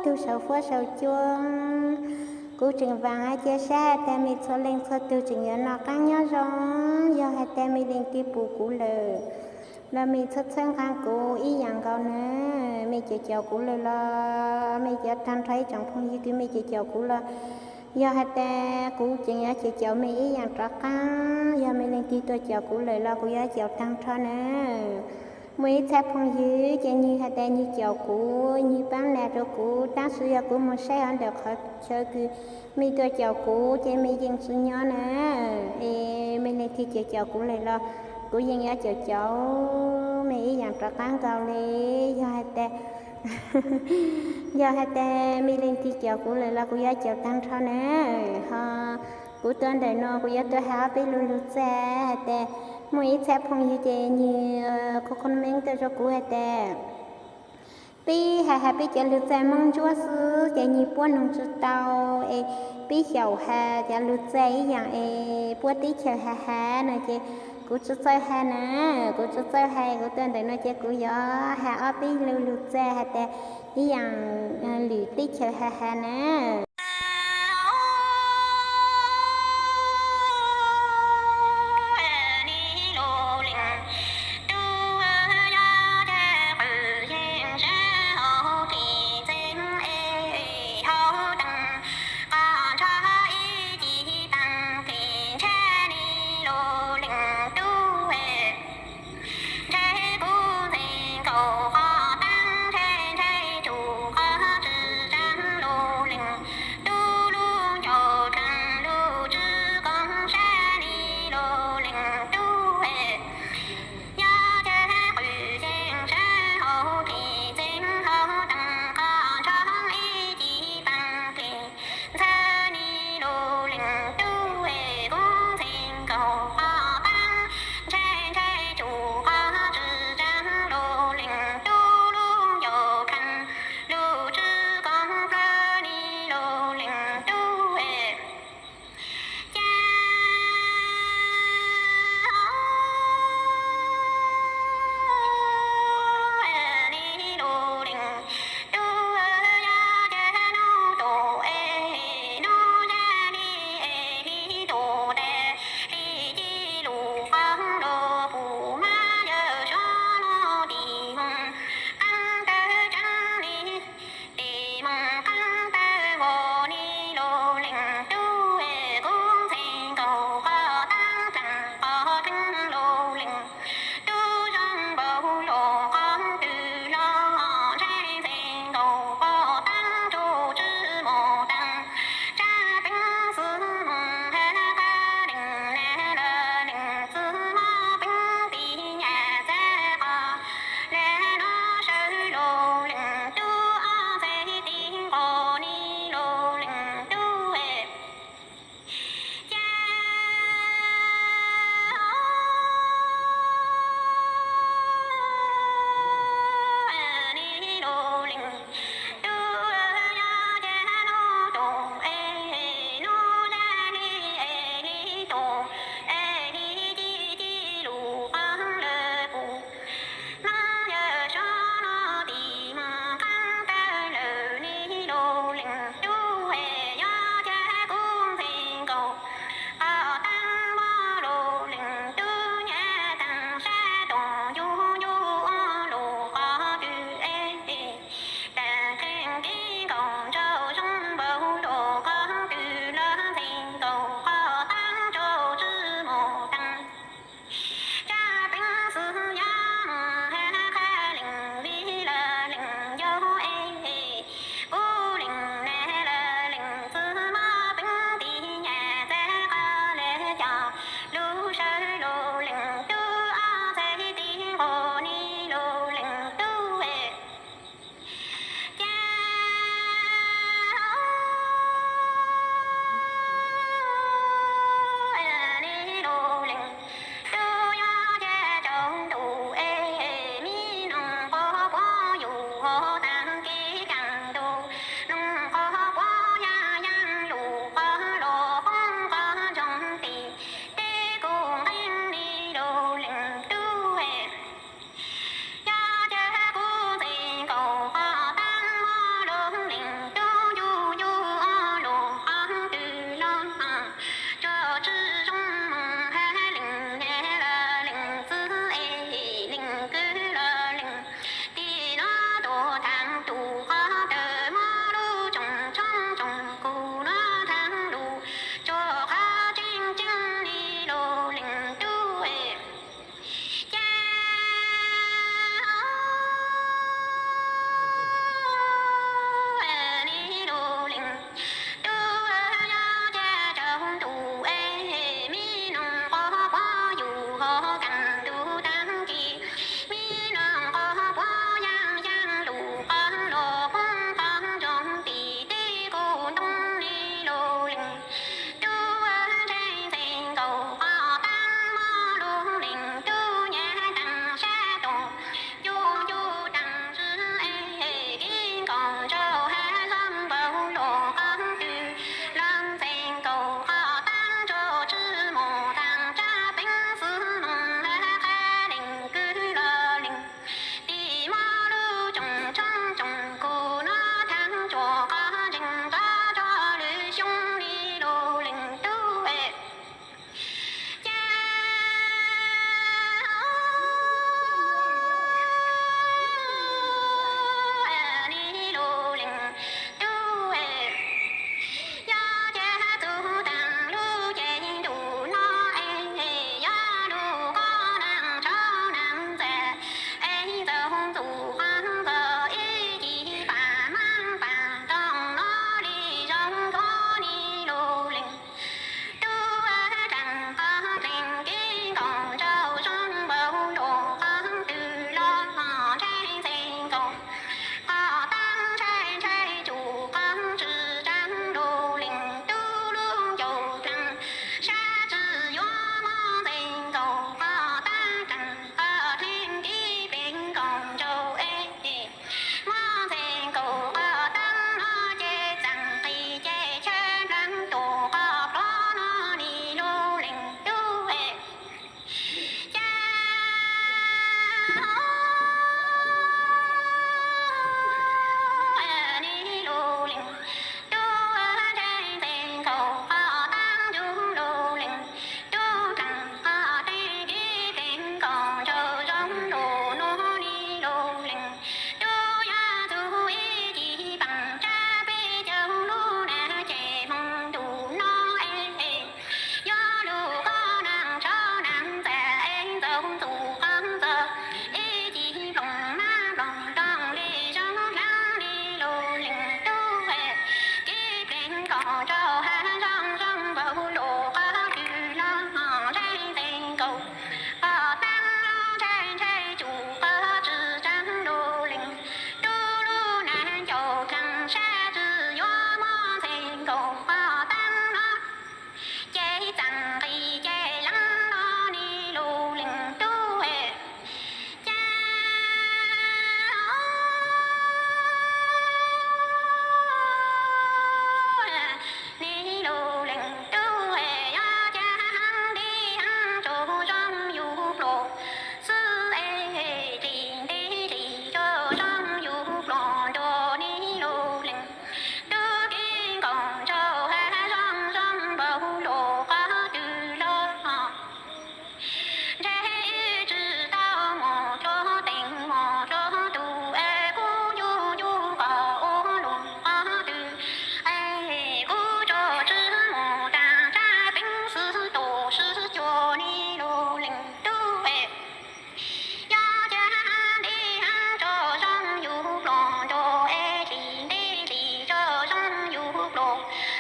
tug saum fuab saum cua. Kuv tseem vaam hais cia sab has tas mej txhua leej txhua tug tseem yuav noj qaab nyob zoo. Yog has tas mej leej twg pum kuv lawm los mej txhawb txhawb nqaa kuv ib yaam nkaus na. Mej caum caum kuv lawm los mej cov taag nrho ib tsoom phooj ywg kws mej caum caum kuv los, yog has tas kuv tseem yuav caum caum mej ib yaam rov qaab. Yog mej leej twg tuaj caum kuv lawm los kuv yuav caum taag nrho na. Muaj ib txhab phooj ywg ces nwg has tas nwg caum kuv, nwg paab nas rua kuv, tab sis yog kuv moog saib hov ntawm qhov chaw kws mej tuaj caum kuv ces mej yeej tsi nyob na. Es mej leej twg caum caum kuv lawm los kuv yeej yuav caum caum mej ib yaam rov qaab nkaus le. Yog has tas, yog has tas mej leej twg caum kuv lawm los kuv yuav caum taag nrho na. Ho kuv tuaj ntawm no kuv yuav tuaj has ob peb lug lug txag has tas, muaj ib txhab phooj ywg ces nwg comment tuaj rua kuv has tas peb has has peb cov lug txag Moob Ntsuab xwb ces nwg puab noog tsi tau, es peb xyaum has cov lug txag ib yaam es puab teb chaws has has no ces kuv tsi txawj has na. Kuv tsi txawj has, kuv tuaj ntawm no ces kuv yuav has ob peb lug lug txag has tas ib yaam lwm teb chaws has has na.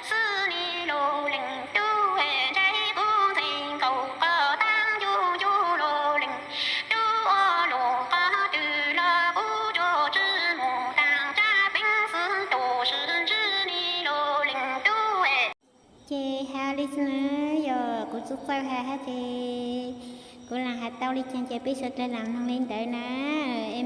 Xwb ni lus leej tub, ntshe kuv ntxhais nkaus qhov tag ncu ncu lus leej tub ua lus qhov twg los kuv tsuas tsis mus tag tsab peev xwm tus sis ntsib ni lus leej tub. Ces hais li xwb na, yog kuv txawj txawj hais hab ces kuv lam hais tau li cas ces peb sawv daws lam mloog li ntawd na.